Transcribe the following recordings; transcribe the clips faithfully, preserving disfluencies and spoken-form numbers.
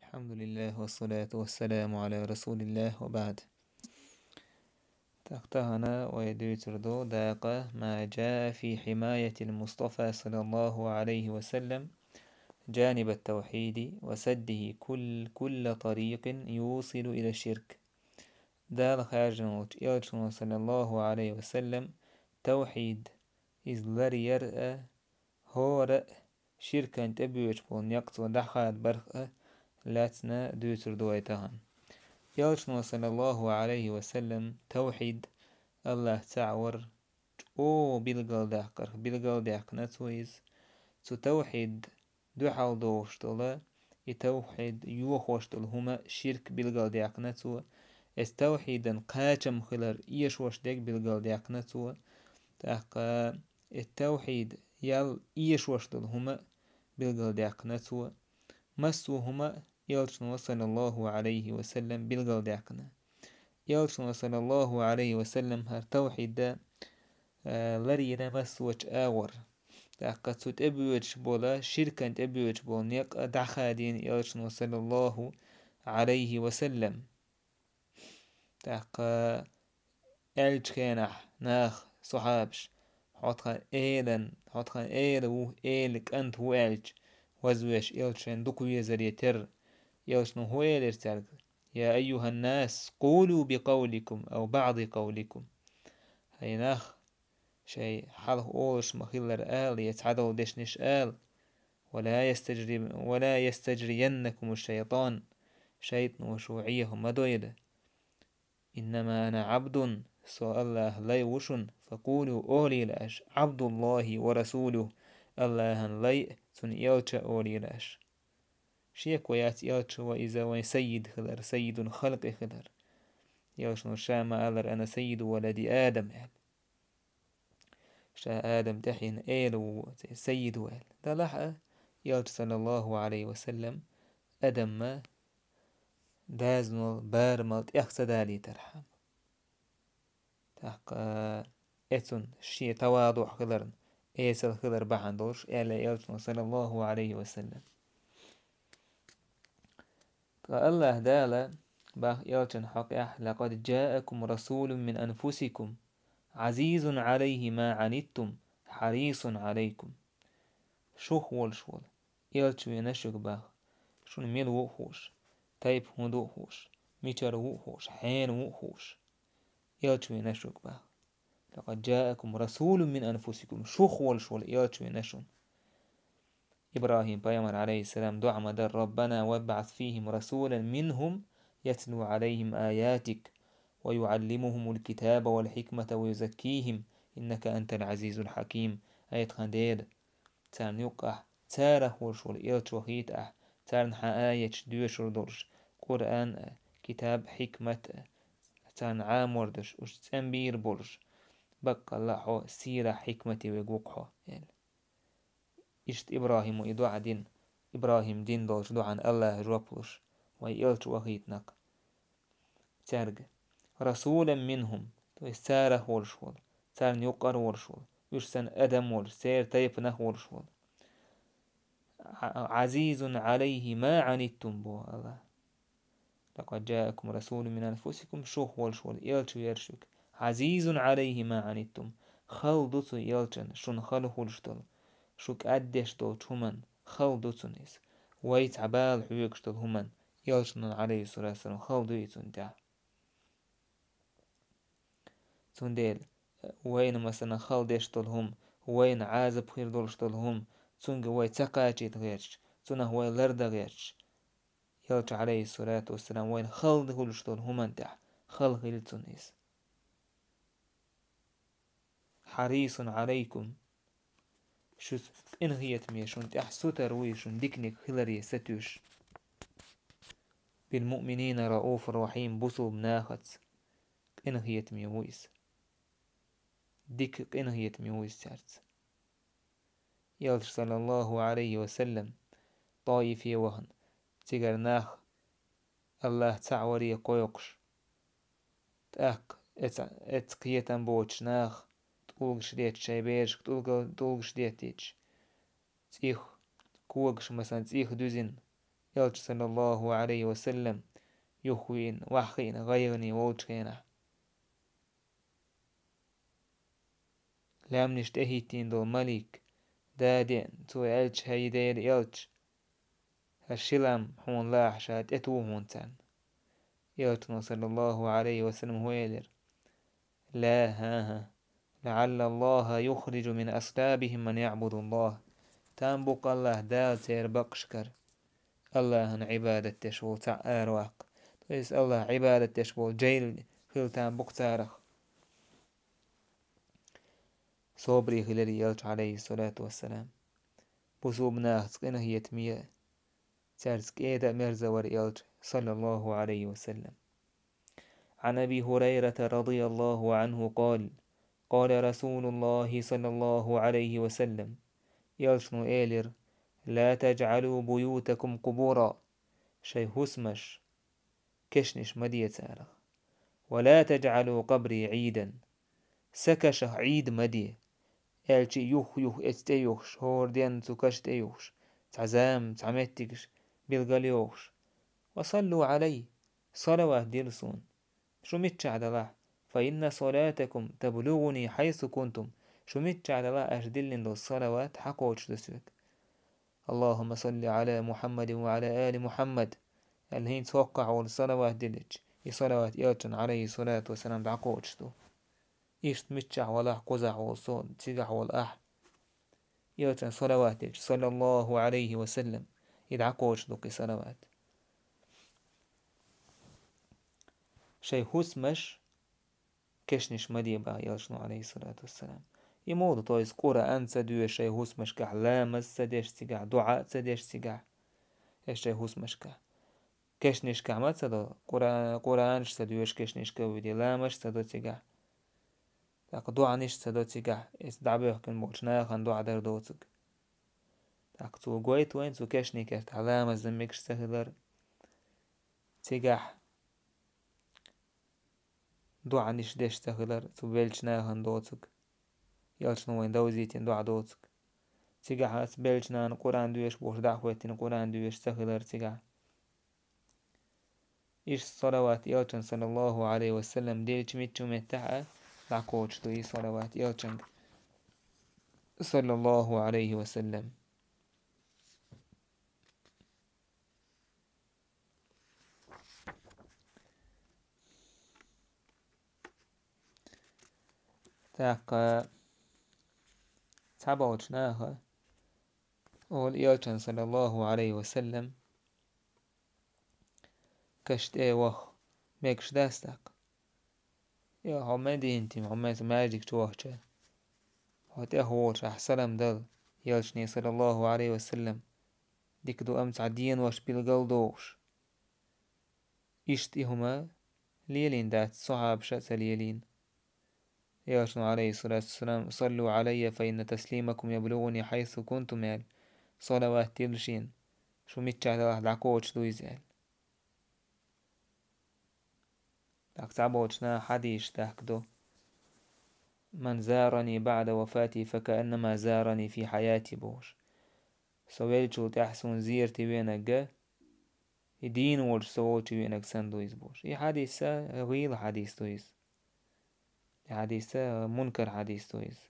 الحمد لله والصلاة والسلام على رسول الله وبعد. ТӀаккха тахана вай дуьйцур ду дакъа ما جاء في حماية المصطفى صلى الله عليه وسلم جانب التوحيد وسده كل، كل طريق يوصل إلى الشرك. Дала хаьржина волчу элчано, саллаллаху Ӏалайхи ва саллам, тавхьид, иза ларъяр а, хӀора а ширкан тӀебоьдуш болу некъ цо дӀахадабарх а лаьцна дуьйцур ду вай тахана. Элчано, саллаллаху Ӏалайхи ва саллам, тавхьид, АллахӀ цхьаъ вар, чӀогӀа билгалдаьккхарх билгалдаьккхина цо иза. Цу тавхьид дуьхьал дохуш долу, и тавхьид йохош долу хӀума, ширк, билгалдаьккхина цо. Эс тавхьидан кхачам хилар эшош дерг билгалдаьккхина цо. ТӀаккха и тавхьид ял эшош долу хӀума билгалдаьккхина цо. Массо а хӀума элчано, саллаллаху Ӏалайхи ва саллам, билгалдаьккхина. Элчано, саллаллаху Ӏалайхи ва саллам, хӀара тавхьид а, ларйина массочу агӀор. ТӀаккха цу тӀебоьдуш болу, ширкан тӀебоьдуш болу некъ а дӀахадийна элчано, саллаллаху Ӏалайхи ва саллам. ТӀаккха аьллачу хенахь нах, сахьабаш, хьо тхан элан, хьо тхан эла ву, эла кӀант ву аьлча, вазвеш элчан дукха везаре терра, элчано хӀун элира цаьрга? يا أيها الناس قولوا بقولكم أو بعض قولكم. ХӀай нах, шайн хьалха олуш ма-хиллара ала, я цхьадолу дешнаш ала. ولا يستجري-، ولا يستجرينكم الشيطان. ШайтӀано шу Ӏеха ма дойла. إنما أنا عبد, со АллахӀан лай ву шуна, فقولوا, олийла аша, عبد الله ورسوله, АллахӀан лай а, цуьнан элча а олийла аша. Шеко яц элча ван иза вайн саййид хилар, саййидул халкъи хилар. Элчано ша ма-аллара: أنا سيد ولد آدم, аьлла. Ша Адам тӀаьхьенан эла ву, цӀе саййид ву аьлла. Делахь а, элча, саллаллаху Ӏалайхи ва саллам, Адаман дозанал, барамал тӀех ца далийтархьама. ТӀаккха, э, цуьнан шен таваду хиларна, эсала хилар бахьана долуш, аьлла элчано, саллаллаху Ӏалайхи ва саллам. Ткъа АллахӀ Дала боху элчан хьокъехь: لقد جاءكم رسول من أنفسكم عزيز عليه ما عنتم حريص عليكم. Шух волуш волу элча веана шуьга боху, шуна мила ву а хууш, тайпа хӀун ду а хууш, мичара ву а хууш, хьенан ву а хууш. Элча веана шуьга боху. لقد جاءكم رسول من أنفسكم, шух волуш волу элча веана шуна. ИбрахӀим пайхамар, Ӏалайхиссалам, дуӀа ма-дарра: ربنا وابعث فيهم رسولا منهم يتلو عليهم آياتك ويعلمهم الكتاب والحكمة ويزكيهم إنك أنت العزيز الحكيم. Ай тхан Дела, царна юккъехь царах волуш волу элча вахийта ахь, царна хьан аяташ доьшур долуш, Къуръан а, китаб а, хьикмат а, царна Ӏамор деш, уьш цӀанбийр болуш, баккъалла а хьо сийлахь хьикмате верг ву-кх хьо, аьлла. Иштта ИбрахӀимо и дуӀа дина, ИбрахӀим дина долчу дуӀан АллахӀа жоп луш, вайн элча вахийтина-кх цаьрга. رسولا منهم, то есть царах волуш волу, царна юккъара волуш волу, уьш санна адам волуш, церан тайпанах волуш волу. Ӏа-, عزيز عليه ما عنتم, боху АллахӀа. لقد جاءكم رسول من أنفسكم, шух волуш волу элча веара шуьга. عزيز عليه ما عنتم, хала ду цу элчан шуна хала хуьлуш долу, шу кӀаддеш долчу хӀуманна, хала ду цунна иза. Вай цхьа бала хьоьгуш долу хӀуманна, элчанна, Ӏалайхиссалату вассалам, хала ду и цунна тӀехь. Цундела вайна, масала, хала деш долу хӀума, вайна Ӏазап хир долуш долу хӀума, цуьнга вай ца кхачийта гӀерташ, цунах вай лардан гӀерташ, элча, Ӏалайхиссалату вассалам, вайна хала хуьлуш долу хӀуманна тӀехь хала хила цунна иза. حريص عليكم, шу къинхетаме шуна тӀехь сутара вуй, шуна диканиг хиларе сатуьйсуш. بالمؤمنين رءوف رحيم, бусулба нахаца къинхетаме ву иза. Дика къинхетаме ву иза цаьрца. Элча, саллаллаху Ӏалайхи ва саллам, ТӀаифе вахана, цигара нах АллахӀ цхьаъ варе кхойкхуш, тӀаккха эца, эца кхетам боцуш наха тӀулгаш детташ, шайн берашка тӀулга-, тӀулгаш деттийташ, цӀих, когаш, масала, цӀих дуьзина, Элча, саллаллаху Ӏалайхи ва саллам, юхавеана, ваьхьа хиъна, гӀайгӀане волчу хенахь. Лаьмнаш тӀехӀиттийна долу малик, да деана, цо аьлча, хӀай Делан элча, хӀара ши лам хьуна лахьа, ша тӀетуху хьуна царна. Элчано, саллаллаху Ӏалайхи ва саллам, хӀун элира? Ла, хӀан-хӀа, лаӀалла Аллаха юхриджу мин аслабихим ман яӀбуду Аллах. Там бу-кх Аллах Дала церан бакъашкара Аллахьан Ӏибадат деш волу цхьаъ араваккха. То есть Аллахьан Ӏибадат деш болу жайна хила там бу-кх царах. Собаре хилира элча, Ӏалайхиссалату вассалам. Бусулба нахаца къинхетаме, цаьрца кӀеда а мерза вара элча, саллаллаху Ӏалайхи ва саллам. عن أبي هريرة رضي الله عنه قال: قال رسول الله صلى الله عليه وسلم. Элчано элира: لا تجعلوا بيوتكم قبورا. Шайн хӀусамаш кешнаш ма де царах. ولا تجعلوا قبري عيدا. Сан кашах Ӏийд ма де. Аьлча а юх-юха эца тӀеюхуш, хӀора денна цу каша тӀеюхуш, цхьа зама, цхьа меттигаш билгалйохуш. وصلوا علي. Салават дила суна. Шу миччахь далахь. فإن صلاتكم تبلغني حيث كنتم. Шу миччахь далахь, аша диллина долу салават хьакхочуш ду соьга. اللهم صل على محمد وعلى آل محمد. Аьлла, хӀинца хӀоккхахь волу салават диллича, и салават элчанна, Ӏалайхиссалату вассалам, дӀакхочуш ду. Иштта миччахь валахь, кхузахь волу со, цигахь волу ахь. Элчанна салават диллича, саллаллаху Ӏалайхи ва саллам, и дӀакхочуш ду-кх и салават. Шайн хӀусамаш кешнаш ма де, боху элчано, Ӏалайхиссалату вассалам. И муха ду, то есть Къуръан ца доьшуш шайн хӀусамашкахь, ламаз ца деш цигахь, дуӀа а ца деш цигахь, эс шайн хӀусамашкахь. Кешнашкахь ма ца до, Къура-, Къуръанаш ца доьшу кешнашка а вуьйде, ламазаш ца до цигахь. ТӀаккха дуӀанаш ца до цигахь, эс дӀабоьхкина болчу нахана дуӀа дар доцург. ТӀаккха цо гойту вайна цу кешнийн кертахь ламаз дан мегаш ца хилар. Цигахь дуӀанаш деш ца хилар, цу веллачу нахана доцург. Элчано вайна довзийтина дуӀа доцург. Цигахь аса веллачу нахана Къуръан доьшу бохуш дӀа а хӀоьттина, Къуръан доьшу ца хилар цигахь. Иштта салават элчанна, саллаллаху Ӏалайхи ва саллам, диллича миччу меттехь а дӀакхочуш ду и салават элчанга, саллаллаху Ӏалайхи ва саллам. ТӀаккха цхьаболчу наха олу элчанна, саллаллаху Ӏалайхи ва саллам, каш тӀе ваха мегаш дац тӀаккха. Я хьо Мединате, хьо меза маьждиг чу вахча, хьо тӀех волчохь салам дала, элчане, саллаллаху Ӏалайхи ва саллам, дика ду, амма цхьа денош билгал дохуш. Иштта и хӀума лелийна дац, сахьабаша а ца лелийна. Элчано, Ӏалайхиссалату вассалам: «Саллу Ӏалаййа, фа инна таслимакум яблугӀуни хьайсу кунтум», – аьлла, салават дилла шена, шу миччахь далахь дӀакхочуш ду иза аьлла. ТӀаккха цхьаболчу наха хьадисаш дахка ду: «Ман зарани баӀда вафати, фа кааннама зарани фи хьаяти», – бохуш. Со веллачул тӀаьхьа суна зерате веанарг, и дийна волчу со волчу веанарг санна ду иза бохуш. И хьадис а гӀийла хьадис ду иза. И хьадис а мункар хьадис ду иза.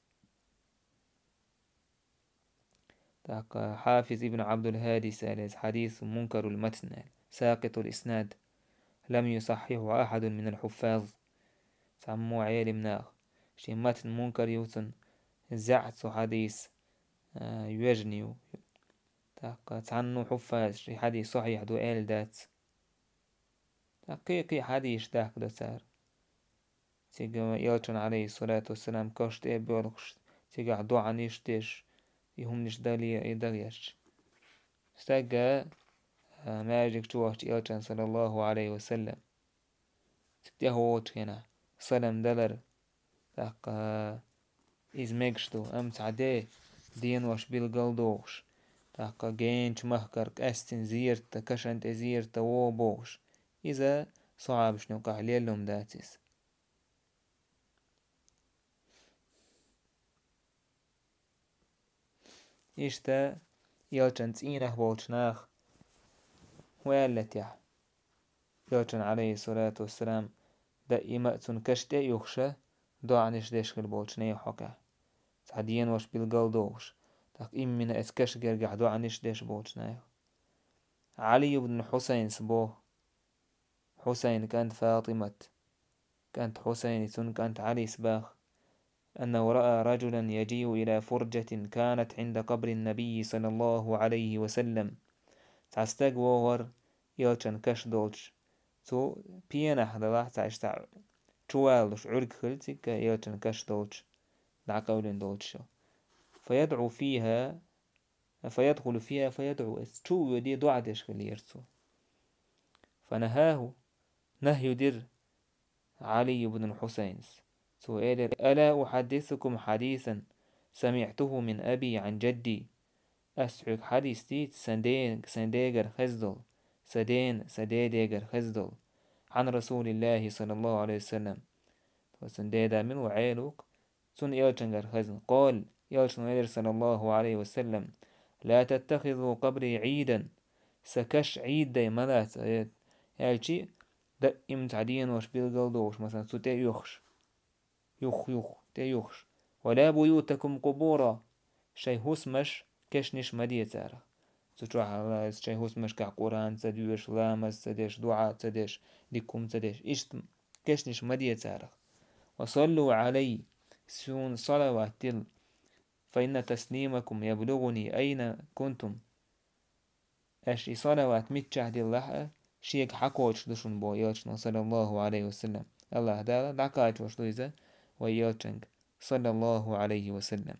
ТӀаккха Хьафиз ибн Ӏабдул-ХӀадис аьлла иза: «Хьадисун мункарул матн», – аьлла, «сакъитул иснад, лам юсаххьихьху ахьадун минал хьуффаз». Цхьаммо Ӏелим наха: «Шен матн мункар ю, цунна зӀе цу хьадис, а, йоьжна ю». ТӀаккха цхьанна хьуффазаша и хьадис сахьихь ду аьлла дац. ТӀаккха кхин а, кхин а хьадисаш дахка до цара. Цига элчан, Ӏалайхиссалату вассалам, каш тӀе а боьлхуш, цигахь доӀанаш деш, и хӀуманаш дали, и дагӀерча. Стаг а, а, маьждиг чу вахча элчан, саллаллаху Ӏалайхи ва саллам, цига тӀехволучу хенахь, салам далар, тӀаккха иза мегаш ду, амма цхьа де, денош билгал дохуш, тӀаккха генчу махкара къаьстина зерата, кашан тӀе зерата вогӀу бохуш, иза сахьабашна юкъахь лелла хӀума дац иза. Иштта элчан цӀийнах болчу наха хӀун аьлла тӀехь? Элчан, Ӏалайхиссалату вассалам, даима а цунна каш тӀе а юхуша, доӀанаш деш хила болчу нехан хьокъехь. Цхьа денош билгал дохуш, тӀаккха иммина эца каш гергахь доӀанаш деш болчу нехан. Ӏали ибн Хьусайнс боху, Хьусайн кӀант Фатимат, кӀант Хьусайн, цунна кӀант Ӏалис баха: «أنه رأى رجلا يجيء إلى فرجة كانت عند قبر النبي صلى الله عليه وسلم». Цхьа стаг вогӀура элчан каш долчу. Цу пенах далахь цхьа иштта чуваллуш Ӏуьрг хилла цигга элчан каш долчу, дӀакъевлина долчу. «فيدعو فيها، فيدخل فيها فيدعو». Эс чу а воьдий, доӀа деш хилира цо. «فنهاه», нахью дира Ӏали ибн Хьусайнс. Цо элира: «ألا أحدثكم حديثا سمعته من أبي عن جدي». Ас хьоьга хьадис дийца сан ден-, сан дегара хеза долу, сан дена, сан дедегара хеза долу. «عن رسول الله صلى الله عليه وسلم». Тхо сан деда мила ву Ӏелук, цунна элчангара хезна. «قال», элчано элира, саллаллаху Ӏалайхи ва саллам: «لا تتخذوا قبري عيدا». Сан каш Ӏийд дай ма лаца, э, аьлчи, даим цхьа денош билгал дохуш, масалан, цу тӀе юхуш. Юх-юх, тӀе юхуш. «ولا بيوتكم قبورا». Шайн хӀусамаш кешнаш ма де царах. Цу чохь ала, шайн хӀусамашкахь Къуръан ца доьшу, ламаз ца деш, дуӀа ца деш, дика хӀума ца деш. Иштта кешнаш ма де царах. «وصلوا علي», суна салават дила. «فإن تسليمكم يبلغني أين كنتم». Аша и салават миччахь диллахь а, шега хьакхочуш ду шуна боху элчано, саллаллаху Ӏалайхи ва саллам. АллахӀ Дала дӀакхачош ду иза вай элчанга, саллаллаху Ӏалайхи ва саллам.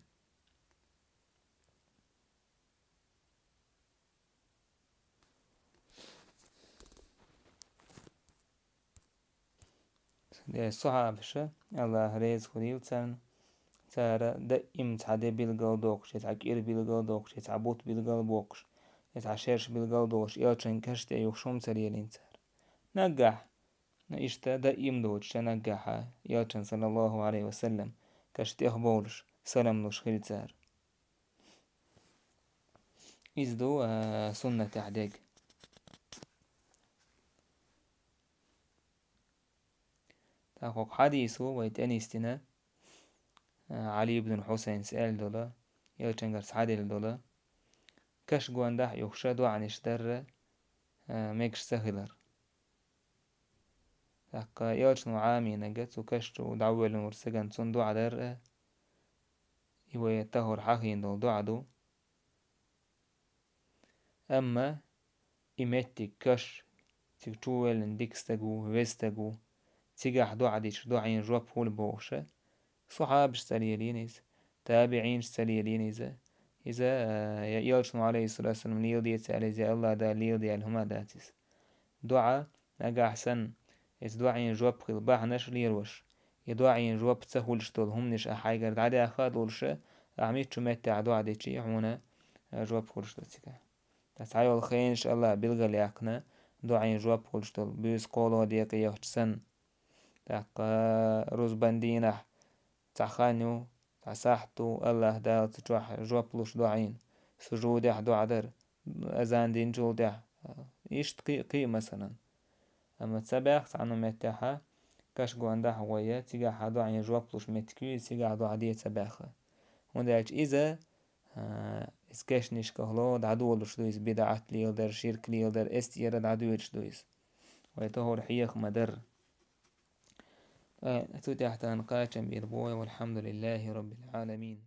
Э, сахьабаша, АллахӀ реза хуьлийла царна, цара даим цхьа де билгал доккхуш, я цхьа кӀира билгал доккхуш, я цхьа бутт билгал боккхуш, я цхьа шераш билгал долуш, элчан каш тӀе юхуш хӀума ца лелийна цара. Наггахь, иштта даим доцуш, наггахьа, элчан, саллаллаху Ӏалайхи ва саллам, каш тӀехбовлуш, салам луш хила цара. Иза ду, а, суннатехь дерг. ТӀаккха хӀокху хьадисо вай тӀенисдина, а, Ӏали ибн Хьусайнс аьлла долу, элчангара схьаделла долу, каш гондахь а юхуша доӀанаш дарра, а, мегаш ца хилар. ТӀаккха элчано Ӏамийнарг цу каш чу дӀавоьллинарг цигахь цунна доӀа дар а, и вай тахар хьахийна долу доӀа ду. Амма и меттиг каш, цига чувоьллина дика стаг ву, веза стаг ву, цигахь доӀа дича, доӀийн жоп хуьлу бохуша, сахьабаш ца лелийна иза, табиӀинаш ца лелийна иза. Иза, а, я элчано, Ӏалайхиссалату вассалам, леладе ца аьлла иза, я АллахӀ Дала леладе аьлла хӀума дац иза. ДоӀа, нагахь санна, иза доӀийн жоп хила бахьанаш лелош, и доӀийн жоп ца хуьлуш долу хӀуманаш ахь хьайгара дӀадаьхна а долуша, ахь миччу меттехь доӀа дича, хьуна, а, жоп хуьлуш ду цигахь. Ткъа цхьайолу хенаш АллахӀа билгалъяьккхина, доӀийн жоп хуьлуш долу, буьйса кхоалгӀа декъе яхча санна. ТӀаккха рузбан дийнахь цхьа хан ю, цхьа сахьт ду, АллахӀ Дала цу чохь жоп луш доӀийн, сужудехь доӀа дар, азан динчул тӀаьхьа, иштта кхин а, кхин а, масалан. Амма ца баьхна цхьана меттехьа, каш гондахь а гӀой я, цигахь а доӀийн жоп луш меттиг ю иза, цигахь доӀа де ца баьхна. ХӀунда аьлча иза, а, иза кешнашкахула дӀадолуш ду иза, бидӀат леладар, ширк леладар, эс тӀера дӀадоьдуш ду иза. Вай тохур хьеха ма-дарра. Э, цу тӀехь тахана кхачам бийр бу вай, валхьамдулиллахӀи роббил Ӏаламин.